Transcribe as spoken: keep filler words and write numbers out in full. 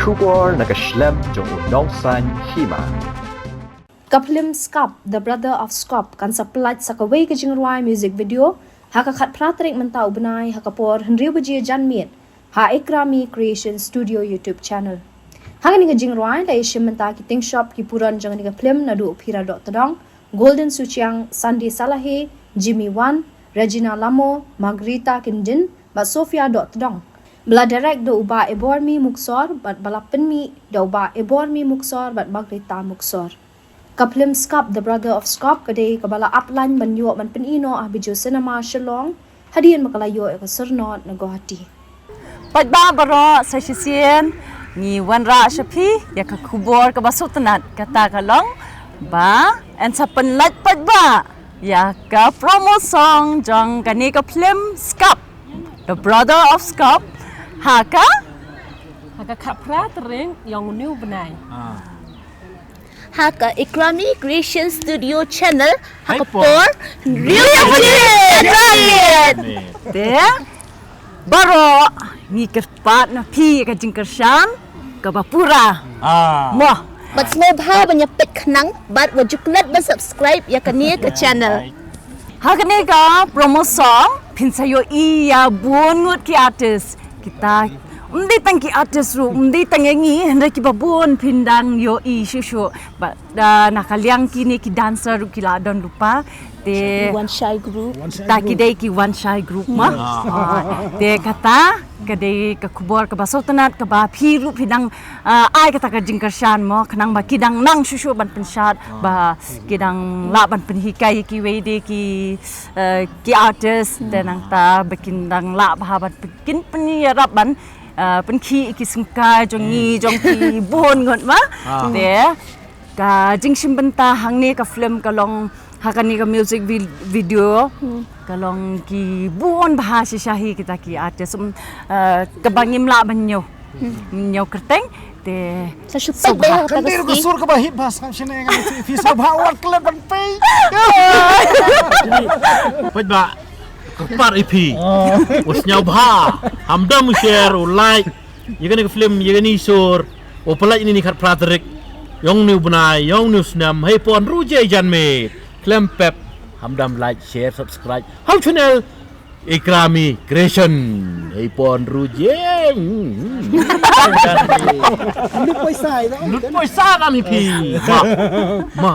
Khubor na ka shlem jong u Nongsaiñ Hima. Ka phlim Skap, The Brother of Skop, kan sa pyllait sa kawei ka jingrwai music video ha ka khatphra tarik mynta u bnai ha ka por hynriew baje janmiet ha Ikrami Creation Studio YouTube channel. Ha kane ka jingrwai la ïashim bynta ki tyngshop ki puron jong kane ka phlim naduh u Phira Dohtdong, Golden Suchiang, Sandy Salahi, Jimmy Wan, Regina Lamo, Margarita Kindin bad Sophia Dohtdong. Ba la direct da u Bah Ebormi Muksor bad ba la pynmih da u Bah Ebormi Muksor bad Margarita Muksor. Ka phlim Skap, The Brother of Skop, ka dei kaba la ap lain ban ïoh ban pyni noh ha Bijou Cinema Shillong hadien ba ka la ïoh ïa ka syrnod na Guwahati. Paidbah baroh, sa shisien ngi wanrah sha phi ïa ka khubor kaba sngewtynnat, kata ka long ba yn sa pynlait paidbah ïa ka promo song jong kane ka phlim Skap, The Brother of Skop, ha ka ha ka khatphra tarik jong une u bnai ha ka Ikrami Creation Studio channel ha ka por hynriew baje janmiet. Te baroh ngi kyrpad na phi ka jingkyrshan kaba pura. Mo. Bad sngewbha ban ïa peit khnang bad wat ju klet ban subscribe ïa kane ka channel. Ha kane ka promo song phin sa ïohi ïa bun ngut ki artist. Kita ym dei tang ki artist ruh, ym dei tang ïa ngi, hynrei kiba bun phin dang ïohi shuh shuh. Bad na ka liang kine ki dancer ruh ki la don lypa. Te One Shy Group. Kita ki dei ki One Shy Group mo. Te kata ka dei ka khubor kaba sngewtynnat kaba phi ruh phi dang ai kata ka jingkyrshan mo, khnang ba ki dang nang shuh shuh ban pynshad, ba ki dang lah ban pynhikai kiwei de ki ki artist, te nangta ba kin dang lah bha ban kin pynïarap ban pynkhih ki syngkai jong ngi, jong ki bun ngut ma. Te ka jingshim bynta hangne ka film ka long, ha kane ka music video ka long ki bun bha shisha hi kita ki artist kaba ngim lah ban ñiew, ñiew kyrteng. Te sa shu peit bha ka sur kaba hit bha, sa kam shane ka phi sa bha wat klet ban peit. Peit ba kyrpad ïa phi u sngewbha, ham dam u share, u like ïa kane ka film, ïa kane ka sur, u pyllait ïa kane ka khatphra tarik jong une u bnai, jong une u snem, hei por hynriew baje janmiet. Khlem pep, ham dam like, share, subscribe ha u channel Ikrami Creation. Hei por hynriew baje. Lut poisa, lut poisa kami phi. Ma. Ma.